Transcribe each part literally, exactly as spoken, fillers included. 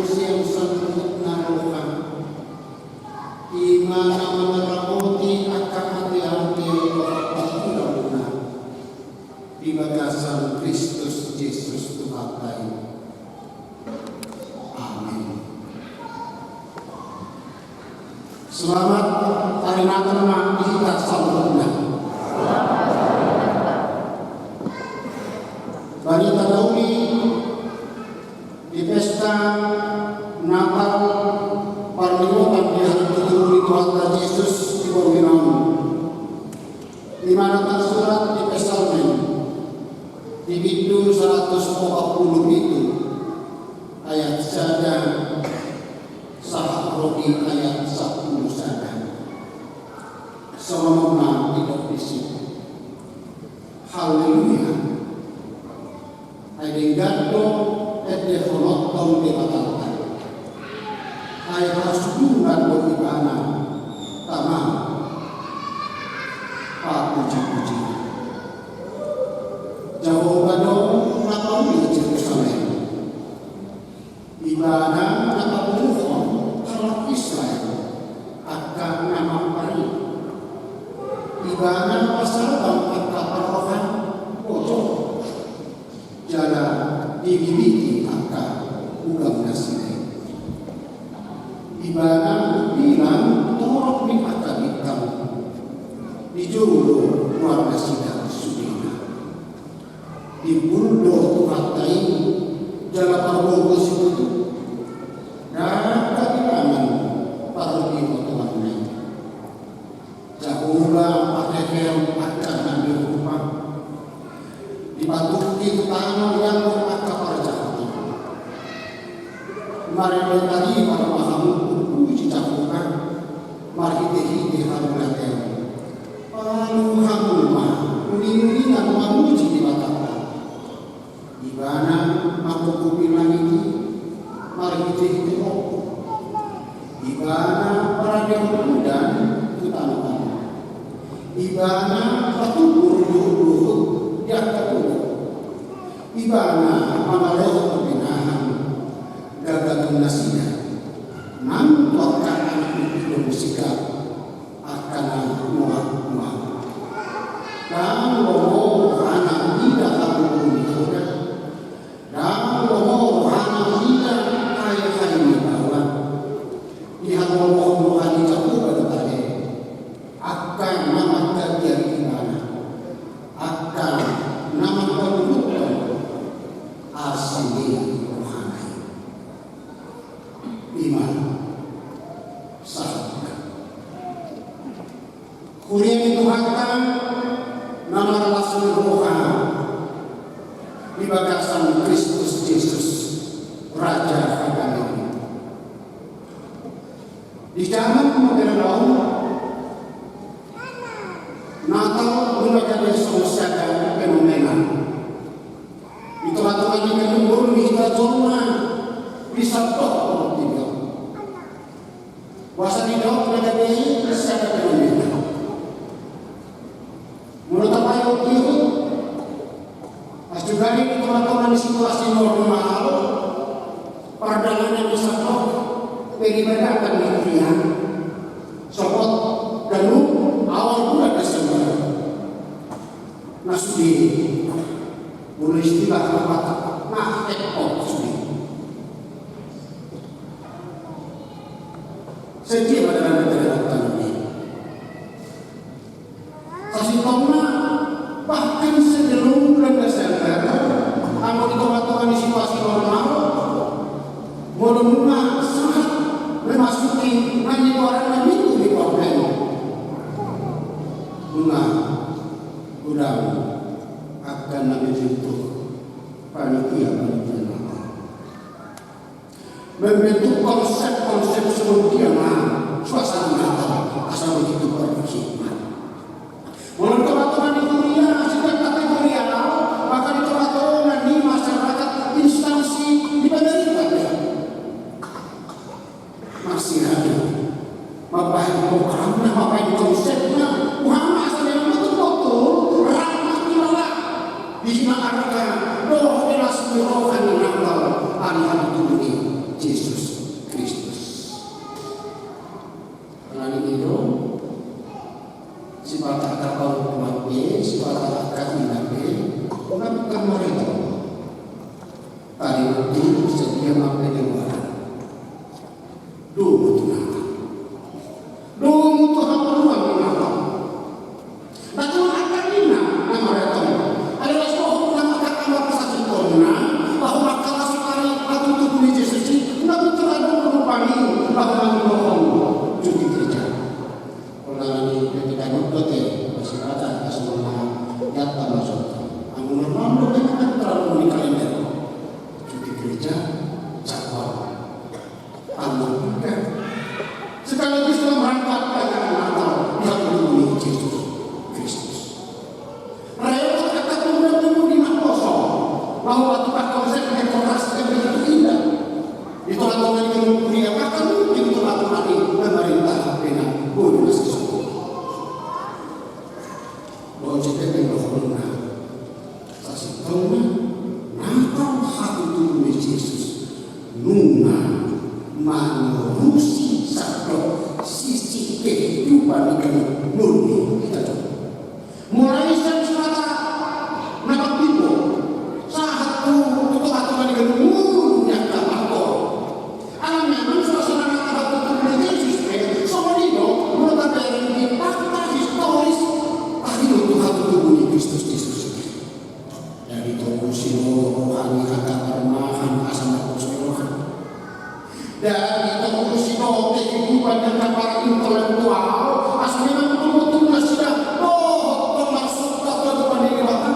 sian saluhutna roha, i ma na mangaramoti angka ateate dohot partuburanna di bagasan Kristus Jesus Tuhanta i. Amin. Selamat Hari Natal ma di hita saluhutna. Barita na uli di pesta Natal parningotan di hari tubu ni Tuhanta Jesus di borngin on, i ma na tarsurat di Psalmen di bindu saratus opat pulu pitu ayat sada sahat ro di ayat sampulu sada. Songon on ma didok disi. Haleluya. Ai denggan do endehononhon Debatanta. Ai hasudungan do Ibana tama pamujipujian. Jahowa do na pauli Jerusalem. Ibana na papunguhon halak Israel angka na mampar i. Ibana na pasabam angka parrohan bojor, jala dibibiti angka ugam nasida i. Ibana umbilang torop ni angka bintang, dijou do goar nasida sudena. Timbul do Tuhanta i jala parboru sikutu, ndang habilangan parboruonna i. Jahowa paheher angka na mirrupa, dipatungki tu tano ianggo angka parjahat i. Marende taripa ma hamu puji Jahowa marhitehite hamu na teu. Palu hamu ma uninguningan mamuji Debatanta. Ibana mangkukupi langit i marhitehite ombun. Ibana paradehon udan tu tano on. Ibana patumbur luhutluhut di angka tubu. Ibana mangalehon pinahan gagaton nasida. Nang tu angka anak ni pilon sigap angka na muak-muak. Ndang lomo rohana mida hamu boru ni hoda. Ndang lomo rohana mida haehae ni baoa. Dihagogohon roha ni Jahowa do tahe angka na mangkabiari Ibana, angka na mangkaluhuthon asi ni rohana i. I ma sahatna. Huria ni Tuhanta na marlas ni roha di bagasan Kristus Jesus, Raja haganuan. Di jaman modern on, Natal nunga gabe songon sada fenomena. Di tongatonga ni haluaon ni hita jolma di sandok portibi on. Boasa didok na gabe i sada fenomena? Molo tapaihutihut, pas jugani di tongatonga ni situasi normal, pardalan ni sandok peribadatan ni huria, sogot ganup awal bulan Desember. Na sude, molo istilah na Batak, na hektok sude. Sadia ma dalan na terhadap tano i. Sasintongna, bahkan sebelum bulan Desember, anggo di tongatonga ni situasi normal, molo nunga sahat memasuki na nidok na pintu ni problem, nunga godang angka na membentuk panitia-panitia Natal. Membentuk konsep-konsep songon dia ma suasana Natal asa begitu berhikmat. Molo di tongatonga ni huria, setiap kategori, maka di tongatonga ni masyarakat, instansi di pemerintah, ya. Masih ada mambahen programna, mambahen konsepna, boha ma asa memang betul-betul rap mangkilala di hinaarga dohot di las ni roha ni Natal, ari tubu ni Jesus mangurusi sandok sisi kehidupan ni ganup ngolu ni hita. Mulai sian sahat na parbimbo sahat tu tongatonga ni ganup ngolu ni angka partohor. Ala memang suasana na tabahen tu tubuh ni Jesus pe songon i do molo tabereng di fakta historis taringot tu hatutubu ni Kristus Jesus. Jadi torusi do roha ni angka parmahan asa marpos ni roha. Jadi torusi do kehidupan ni angka para intelektual asa memang tumbuh nasida dohot marsumpah tu adopan ni Debata.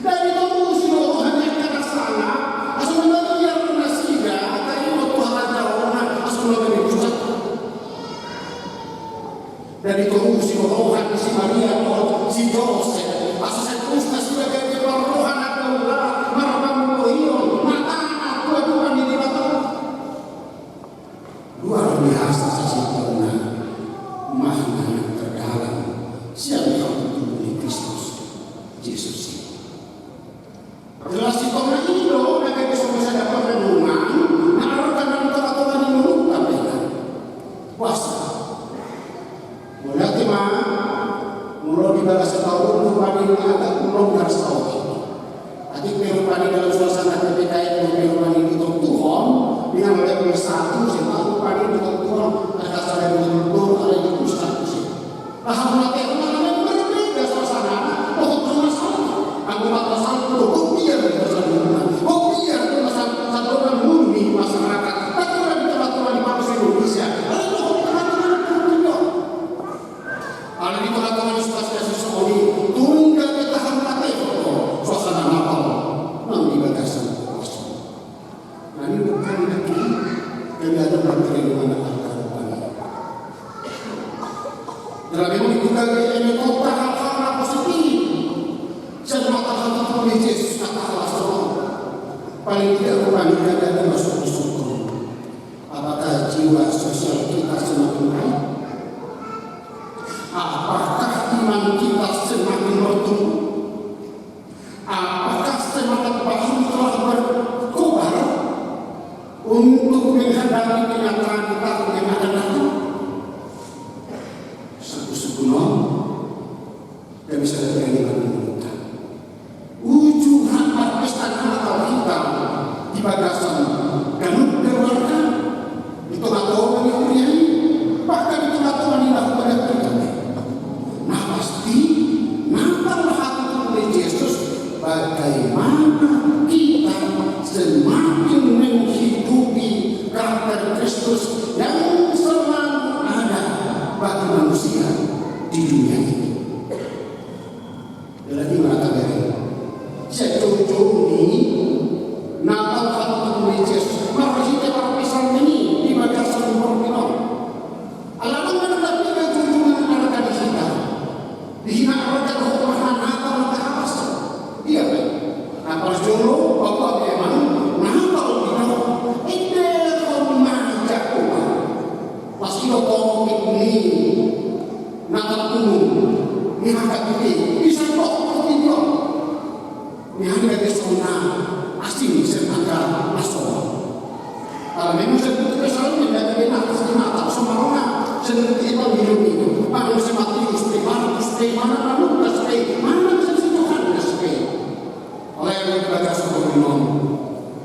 Jadi torusi do roha ni angka na sangap asa memang biar nasida taringot tu harajaonna asa unang gabe butak. Jadi torusi do roha ni si Maria dohot si Josep asa sai torus nasida gabe parroha na daula marpangidoion na taat tu adopan ni Debata. Luar biasa sasintongna makna na terdalam sian hatutubu ni Kristus Jesus i. Jelas sintongna i do na gabe songon sada parrenungan na arga na di tongatonga ni ngolunta pe na puasa. Mauliate ma, molo di bagasan taon rupani agak longgar saotik. Atik pe rupani dalam suasana P P K M pe rupani ditontuhon dengan level satu, sima rupani ditontuhon angka sada dua puluh alai di pusat. Aha mauliate ma, memang berbeda suasana dohot rumah sakit. Anggo mata satu do, oh, biar di pasar rumah, oh, biar di pasar satu, kan murni masyarakat. Tapi orang di tengah-tengah di bangsa Indonesia, lalu di tengah-tengah di tengah-tengah. Ala di tengah-tengah di situasi kasus songoni, tunggal kita hamate, oh, suasana Natal nang di bagasan kosong. Nah, ini bukan lagi kami ada materi di mana angka rupani. Dalam ini bukan di ini kota hal-hal na positif. Sian mata hatutubu ni Jesus kata hal songoni. Paling tidak rupani ada masuk di situ. Apakah jiwa sosial kita semakin baik? Apakah iman kita semakin bertumbuh? Apakah semangat baru telah berkobar untuk menghadapi kenyataan tahun yang akan datang? Sungguh-sungguh, no. Gak bisa terjadi lagi, menurut kami. Uju hata pesta Natal hita di bagasan ganup keluarga, di tongatonga ni huria i, bahkan di tongatonga ni na huria hita. Na pasti, Natal hatutubu ni Jesus, bagaimana kita semakin menghidupi karakter Kristus yang selalu ada bagi manusia di dunia ini. Jadi, mata beri. Sian jolo-jolo ni Natal hatutubu ni Jesus, marhite parpsalmen i di bagasan portibi on. Ala nunga na pinda jolo-jolo na arga di hita. Di hita arga dohot makna Natal na tahapas. Ia pe. Na parjolo, bahwa memang Natal i do. Ende on ma Jahowa. Pas i do topik ni Natal umum, ni angka pite, bisa tok portibi on. Ni angka pite songon na asing sian angka na songon. Ala memang sian buku Psalmen, dia pe na asing Natal, songon na sian buku Evangelium i. Manang sian Matius pe, Markus pe, manang Lukas pe, manang sian si Johannes pe. Alai di bagasan portibi on,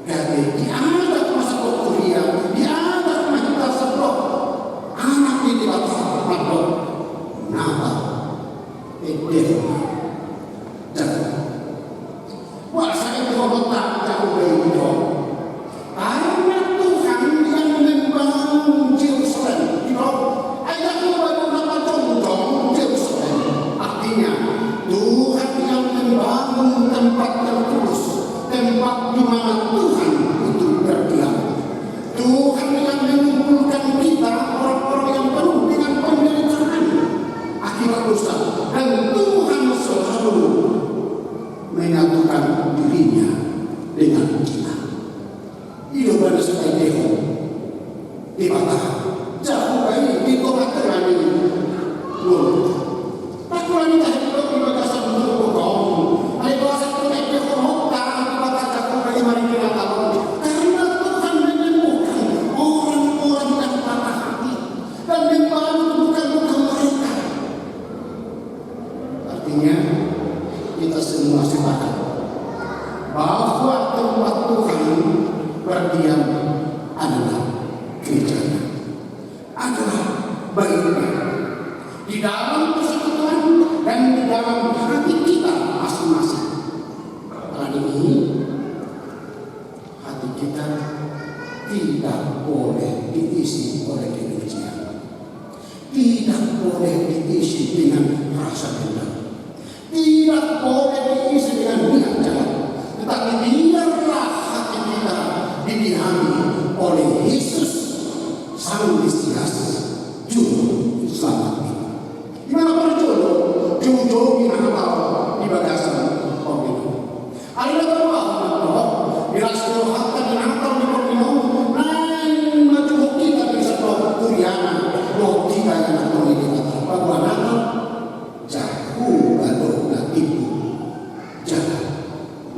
gabe diadat ma sandok huria, diadat ma hita sandok anak ni Debata, mandok Natal, ende ma. Dan puasa i dohononta Jahowa i do. Karena Tuhan yang membangun Jerusalem, gitu. Ai Jahowa do na pajongjong Jerusalem. Artinya, Tuhan yang membangun tempat yang kudus, tempat di mana Tuhan itu berdiam. Tuhan yang mengumpulkan kita, orang-orang yang penuh dengan penderitaan akibat dosa. Dan Tuhan selalu menyatukan diri-Nya dengan kita. I do umbahen na sai diendehon Debata Jahowa i di tongatonga ni ngolu. Ndang pola hita hepeng di bagasan ngolu on. Alai boasa tung diendehon Debata Jahowa i marhite Natal on? Karena Tuhan menyembuhkan Gereja adalah baik di dalam persekutuan dan di dalam hati kita masing-masing. Karena ini, hati kita tidak boleh diisi oleh kebencian, tidak boleh diisi dengan rasa dendam, tidak boleh diisi dengan niat jahat. Tetapi biarlah hati kita didiami oleh Yesus, Sang Mesias, Juru Selamat. Di mana parjolo, jolo-jolo di hata di bagasan pemilu. Alai na baru ahu na dohot, di las ni rohanta di Natal di pemilu, naeng ma jolo hita di satu kuriana, dohot hita yang nonton di Natal. Bahwa Natal, Jahowa do na tibu, Jahowa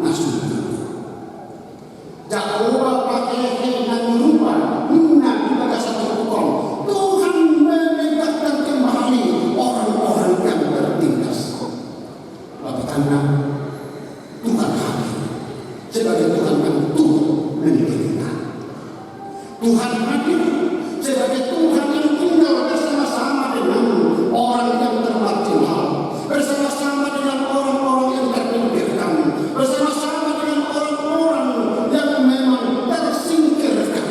na sungkun. Jahowa pahehe na nirupa ninna di bagasan turpuk on. Tuhan memegangkan kembali orang-orang yang tertindas. Lapatanna, Tuhan hadir sebagai Tuhan yang turut menderita. Tuhan hadir sebagai Tuhan yang tinggal bersama-sama dengan orang yang termarginal, bersama-sama dengan orang-orang yang terpinggirkan, bersama-sama dengan orang-orang yang memang tersingkirkan.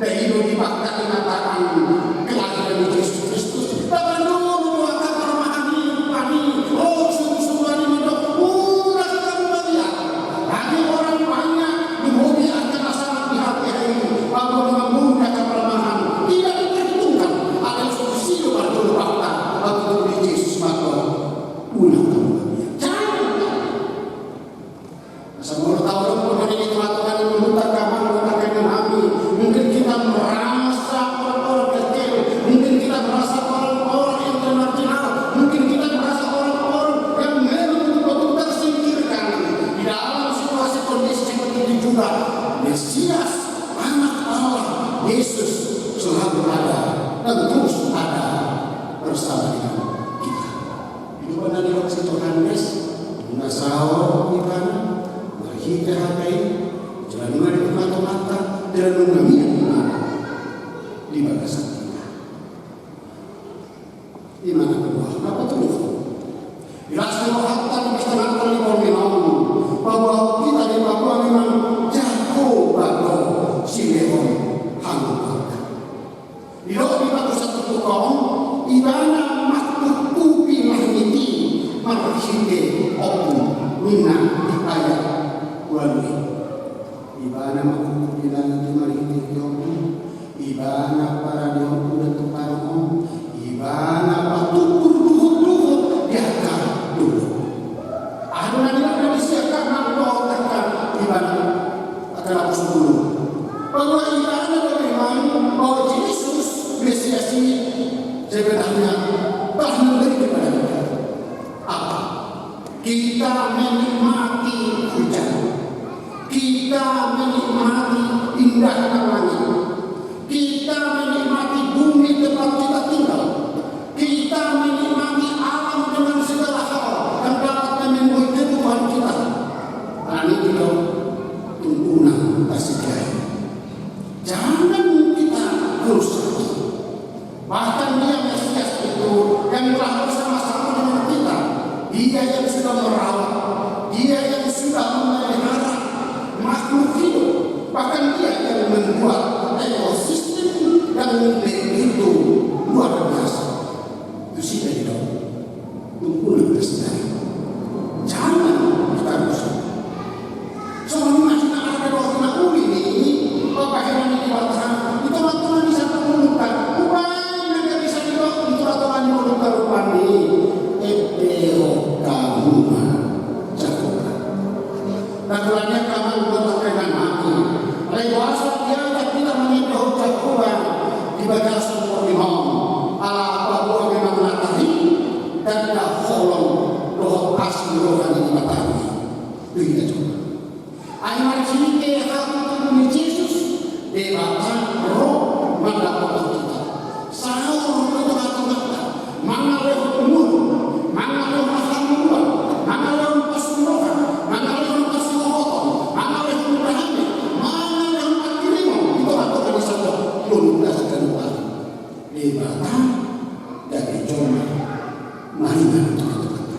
Jadi, di waktu kedatangan kelahiran Yesus Kristus, tangan dulu doa kata rohani, rohani, oh, sungguh-sungguh ini mandok, udah kamu bagian. Bagi orang banyak, di mobil akan masalah di hati ini, bahwa dengan mudah kepermahan, tidak diperhitungkan, ada solusi luar dulu fakta, waktu di Yesus maka, udah kamu bagian. Jangan. Semua tahun pun dari itu aturan itu lupa kamu, lupa kamu, mungkin kita merasa orang-orang kecil, mungkin kita merasa orang-orang yang termarginal, mungkin kita merasa orang-orang yang memang betul-betul tersingkirkan. Di dalam situasi kondisi seperti itu juga, Mesias, Anak Allah, Yesus selalu ada dan terus ada bersama dengan kita. Di mana di waktu Tuhan Yesus, nunga saor di mana, marhite hata i, jala nunga dibuka Tuhanta, jala nunga mian di mana. Di bagasan hita. Di mana kedua, apa tuh? Jelas di rohanta di bagasan hata di pemilu. Bahwa hita di Papua memang jago bago si Leon Halupaga. Didok di bagasan turpuk on, ibana mangkukupi langit i marhite ombun, ninna di ayat ualu i. Ibana mangkukupi langit i marhite ombun, ibana parade ombun dan tukang on, ibana patukur duhut-duhut di angka dolok. Aha do na nidok na disi angka mangkukupi ibana. Angka na pusuk dulu. Bahwa ibana do memang bahwa Jesus Mesias ini sebenarnya telah memberi kepada kita. Apa? Kita menikmati hujan. Kita menikmati indahnya langit. Kita menikmati bumi tempat kita tinggal. Kita menikmati alam dengan segala hal yang dapat memenuhi kebutuhan kita. Karena itu, tung unang tasediai. Jangan kita rusak. Bahkan Dia Mesias itu yang telah bersama-sama dengan kita, Dia yang sudah merawat, Dia yang sudah memelihara makhluk hidup, bahkan Dia yang membuat ekosistem yang begitu luar biasa. Itu sih dari dong. Tung unang tasediai. Jangan kita rusak. Songon i ma hita na adong di na uli ni, pahehe ni Debata, di tonga-tonga ni saluhut ngolunta, umbahen na gabe sandok di tonga-tonga ni ngolunta rupani, endehon hamu ma jago. Nah, alani i angka amang, inang, boasa diajak hita mangende Debata gabe jolma maringan di tonga-tonganta.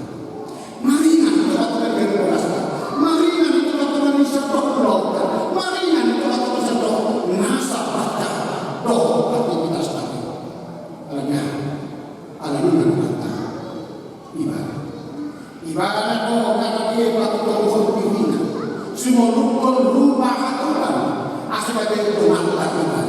Maringan di tonga-tonga ni pargogomanta. Maringan di tonga-tonga ni sandok ulaonta. Maringan di tonga-tonga ni sandok nasa banta dohot aktivitasta. Alani aha? Alani na Debata Ibana. Ibana do na dia patut tongkol dirinya. Sumoluk rupa aturan. Asa gabe dongan Ibana.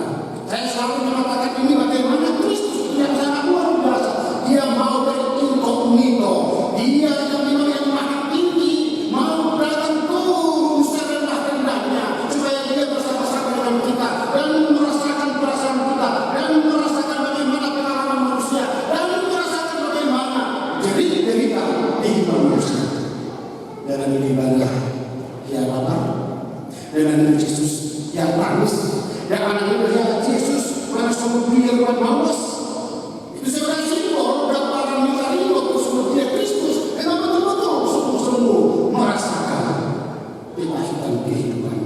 Saya selalu mengatakan ini bagaimana Kristus yang sangat luar biasa. Dia mau berinkognito. Dia yang memang yang maha tinggi. Mau datang turun serendah-rendahnya. Supaya dia bersama-sama dengan kita. Dan merasakan perasaan kita. Dan merasakan bagaimana pengalaman manusia. Dan merasakan bagaimana jerit derita kehidupan manusia. Dalan ni Ibana hea lapar. Dalan ni Jesus hea tangis. Dalan ni Jesus manang songon dia rupa mauas. Itu sebenarnya simbol gambaran ni taringot songon dia Kristus. Memang betul-betul sungguh-sungguh merasakan kepahitan kehidupan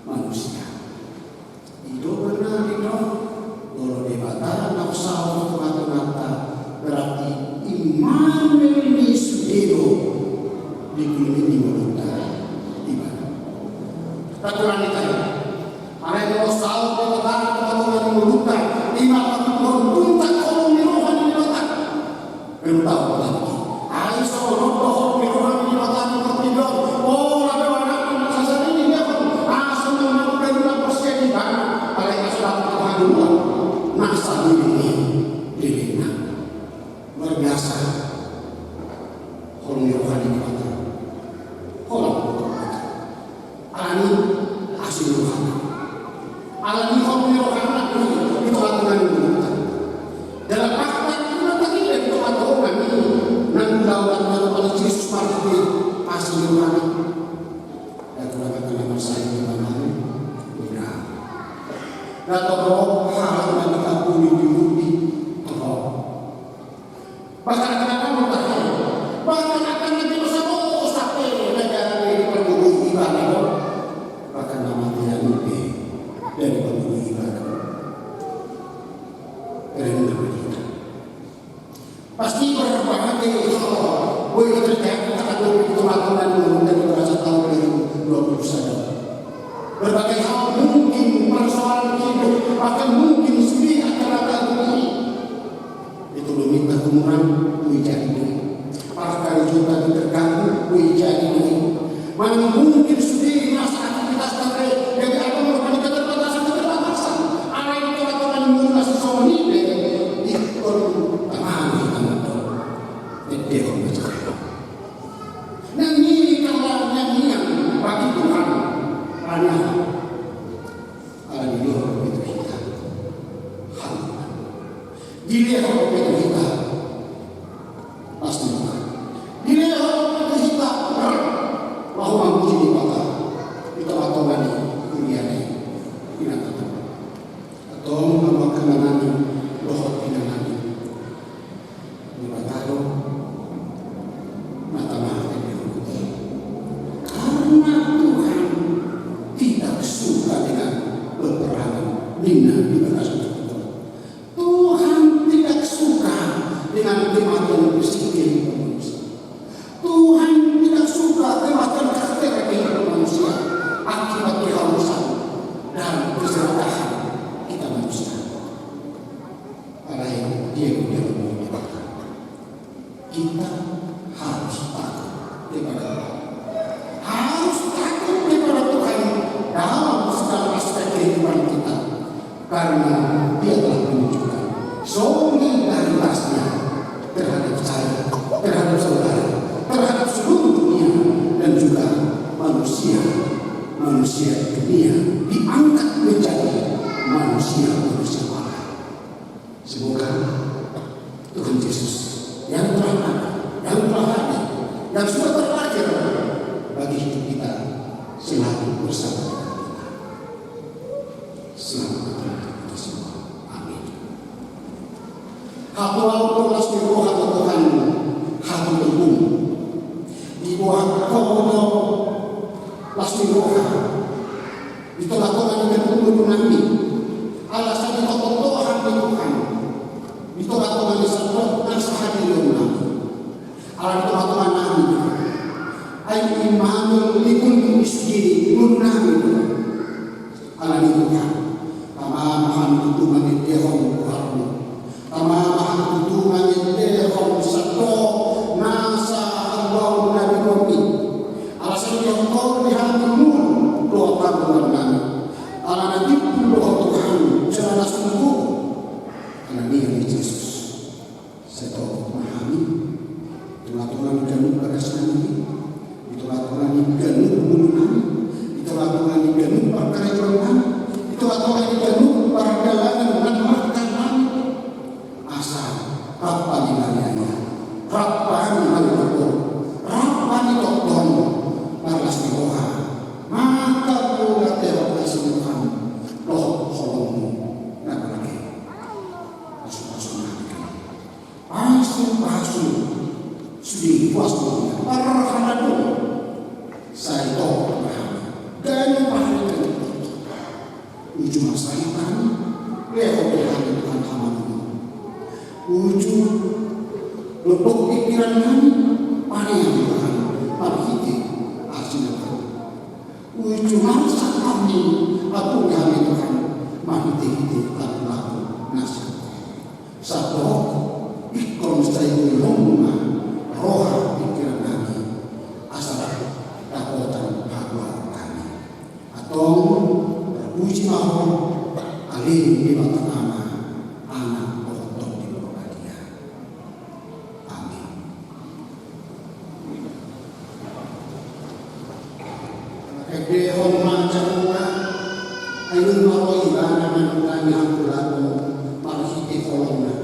manusia. I do benar i do, molo Debata na saut di tonga-tonganta, berarti Immanuel ni sude do di ngolunta Ibana. Tangkuran ni tahi. Alai molo saut Debata di tonga-tonga ni ngolunta, i ma patut maruntak holong ni roha ni Debata. Rentau lagi. Ai songon on do holong ni roha ni Debata di portibi on. Pola do anakna na sasaring i diahon. Asa unang mamuda na porsea di ibana. Alai asa dapot hangoluan. Nasa leleng i lelengna. Luar biasa. Holong ni roha ni Debata. Holong ni roha ni Debata. Alani asi ni rohana. Alani holong ni rohana do i di tonga-tonga ni ngolunta. Dalam akta i ma tarida di tonga-tonga ni nang ulaon na nidok ni Jesus marhite asi ni rohana. Ia do angka na marsahit di bagasan i. Ia. Na torop hal na diampuni di udi torop. Bahkan angka na martahi, bahkan angka na di masa dosa pe na gabe dipargogoi Ibana do. Bahkan na mate i pe na dipargogoi Ibana do. Keren do hita. Pasti berbagai hal boi terjadi di tonga-tonga ni ngolunta di bagasan taon dua ribu dua puluh satu. Berbagai hal mungkin persoalan hidup, bahkan mungkin sudah akan datang. Itu meminta kemurahan, boi jadi do i. Parkarejoan terganggu, boi jadi do i. Manang mungkin sude nasa aktivitasta pe, jadi adong do keterbatasan-keterbatasan. Alai di tonga-tonga ni ngolu na songon i pe, ingkon tama hita mandok. Ende on ma jala. Nang i kala nian bagi Tuhan. Alani aha? Alani dilehon be tu hita. Haleluya. Dilehon be tu hita. Pasti. Dilehon be tu hita. Laho mamuji Debata. Di tonga-tonga ni huria ni inanta. Antong hamu angka inanami dohot inanami. Debata do na tama hita. Karena Tuhan tidak suka dengan peperangan, ninna di bagasan Tuhan. Tuhan tidak suka dengan kematian fisik kehidupan manusia. Tuhan tidak suka kematian karakter kehidupan manusia akibat kehausan dan keserakahan kita manusia. Alai dia, dia, dia. Kita harus takut kepada Allah. Harus takut kepada Tuhan dalam segala aspek kehidupan kita. Karena Dia telah menunjukkan solidaritasnya terhadap saya, terhadap saudara, terhadap seluruh dunia, dan juga manusia, manusia di dunia diangkat menjadi manusia, manusia Allah. Semoga Tuhan Yesus yang telah ada, yang telah hadir, yang sudah terlahir bagi hidup kita selalu bersama dengan kita. Selamat untuk kita semua. Amin. Hatuaon do las ni roha tu Tuhan, hatutubu. Diboan Ho do las ni roha di tonga-tonga ni ngolunami. Ala sai ditotohon Ho do Tuhan, Di tongatonga ni sandok nasa hadirinami. Ala di tongatonganami do. Ai imamon ni pundu ni sude ngolunami do. Ala ni Tuhan, tama ma hami tutu mangendehon goarmu. Tama ma hami tutu mangendehon sandok nasa haluaon na binoanmi. Ala sai diongkor di hami mulu dohot haluaonnami. Ala na timbul do Ho Tuhan jala na sungkun. Ala ni Jesus. Sai tohot ma hami, di tongatonga ni ganup bagasnami, di tongatonga ni ganup ngolunami, di tongatonga ni ganup parkarejoannami, di tongatonga ni ganup pardalanan na martanami. Asa rap hami marnida, rap hami marnida, rap hami tongtong marlas ni roha, mangkatehon asi ni Tuhan dohot holongmu na bage. Pasupasu nami. Pasupasu. Sude pasupasu. Parhalado. Sai tohot ma hami. Ganup hami. Uju marsahit hami. Lehon be hami Tuhan hamalumon. Uju lobok pingkirannami. Panean Tuhan. Marhite asi ni roham. Uju marsak hami. Apuli hami Tuhan. Marhitehite laku-laku na sian Ho. Sandok ingkon sai boihonon ma roha pingkirannami asa dapotan haluaon hami. Antong puji ma Ho ale Debata Ama, Anak dohot Tondi Porbadia. Amin. Endehon ma jamuna, ai nunga ro Ibana manunggangi hangoluan marhite holongna.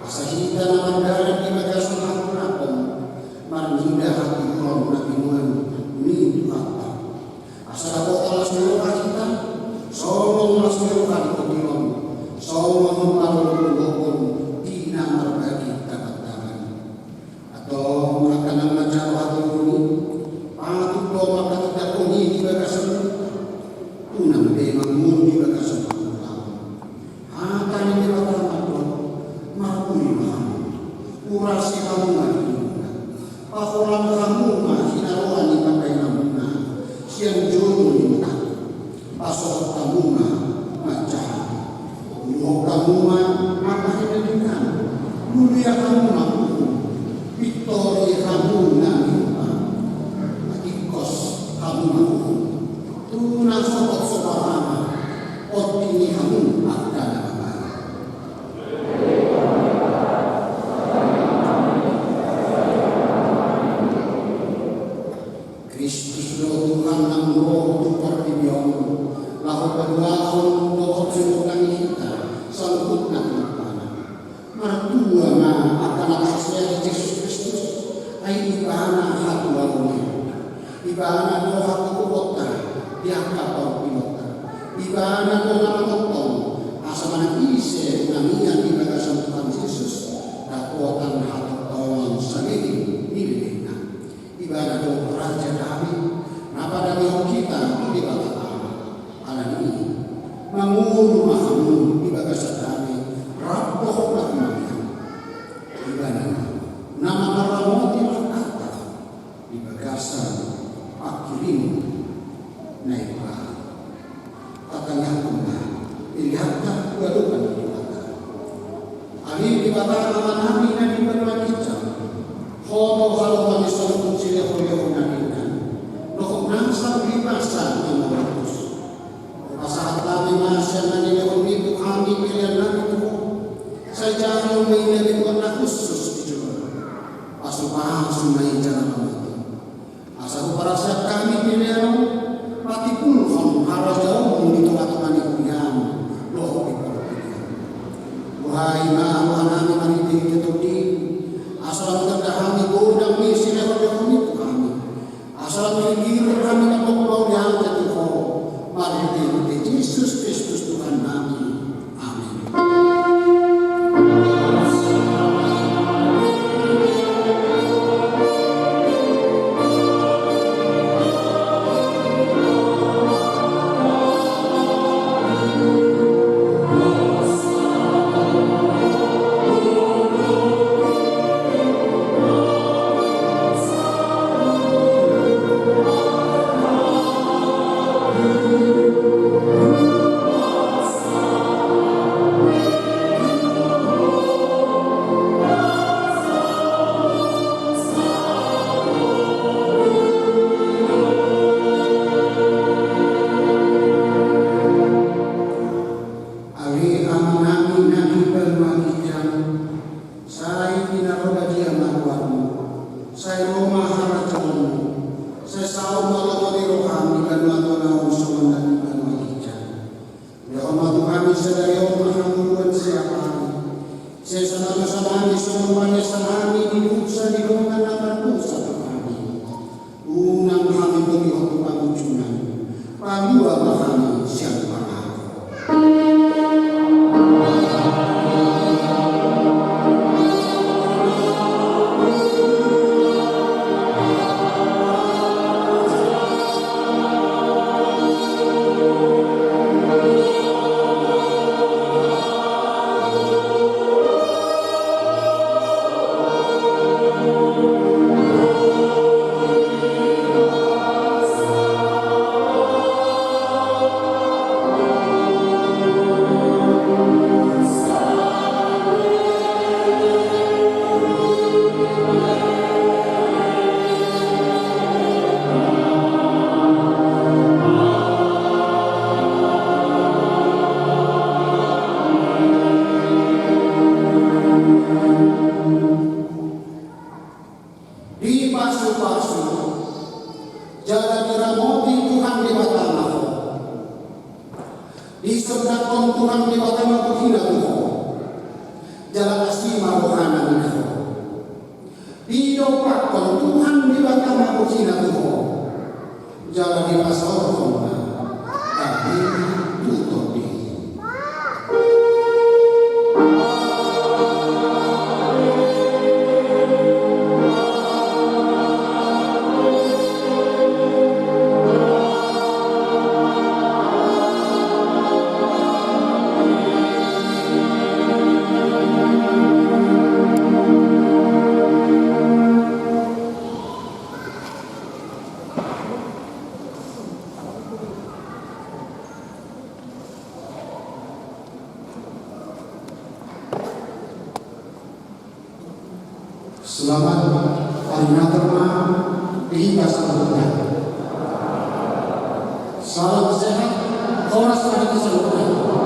Asa hita na mardalan di bagasan hangoluan marnida hatiuron na binoan ni Tuhanta. Asa dapotan las ni roha hita, songon las ni roha ni hatiuron, songon parlobolobo di na marbagi dalan-dalan. Antong angka na manjalo hatiuron i, patut do mangkatindangkon i di bagasan, unang be mangolu di bagasan hangoluan. Hata ni Debata mandok, marpudi ma hamu, urasi hamu ma dirimu, paholang hamu ma hinaroan ni panggabeanmuna sian jolo ni mata. Pasohot hamu ma manjaha. Uluhon hamu ma angka hinadingan. Lului hamu ma uhum. Pintori hamu na mihupa. Patingkos hamu ma uhum. Tu na sogot so pahama. Otik ni hamu angka na mambahen. Kristus do Tuhan naung ro tu portibi on, laho paduahon dohot siboan ni hita saluhutna hata-Na. Martua ma angka na parsea di Jesus Kristus, ai Ibana hatuaon i. Ibana do hatuaonta di angka portibi on. Ibana do na manongtong asa manang ise na mian di bagasan Tuhan Jesus dapotan hatongtongon saleleng ni lelengna. Ibana do Raja Dame, na padamehon hita tu Debata Ama. Alani i, mangolu ma hamu di bagasan dame rap dohot na humaliang. Ibana na mamaramoti langkanta di bagasan pangkirimon na imbaru. Tatangianghon ma peleanta tu adopan ni Debata. Ale Debata Amanami na di banua ginjang, Ho do halomoan ni saluhut silehon-lehon na denggan dohot nasa ulipasa na mauliate. Pasahat hami ma sian na nilehonmi tu hami peleannami tu Ho. Sai jalo ma i na binoan na hushus di jolona. Pasupasu ma i jala pamatihon. Asa huparsahat hami pelean on, patimbulhon harajaonmu di tonga-tonga ni huriam dohot di portibi on. Buhai ma rohanami marhite-hite Tondim, asa lam tanda hami godang ni silehon-lehonmi tu hami. Asa lam tingkir hami na pogmau di angka tu Ho, marhite-hite Jesus Kristus Tuhannami. Amin. Tuhan, sadari on ma hamu sian hami. Sesa ma dosa nami songon pangesa nami di dosa ni dongan na mardosa tu hami. Unang hami togihon tu pangunjunan. Palua ma hami sian pangago. Dipasupasu jala diramoti Tuhan Debata ma ho. Disondangkon Tuhan Debata ma bohina tu ho, jala asi ma rohana di ho. Didompakkon Tuhan Debata ma bohina tu ho, jala dipasaorhon ma gabe tu tondi. Selamat hari Natal ma di hita saluhutna. Salam sehat, horas ma di hita saluhutna.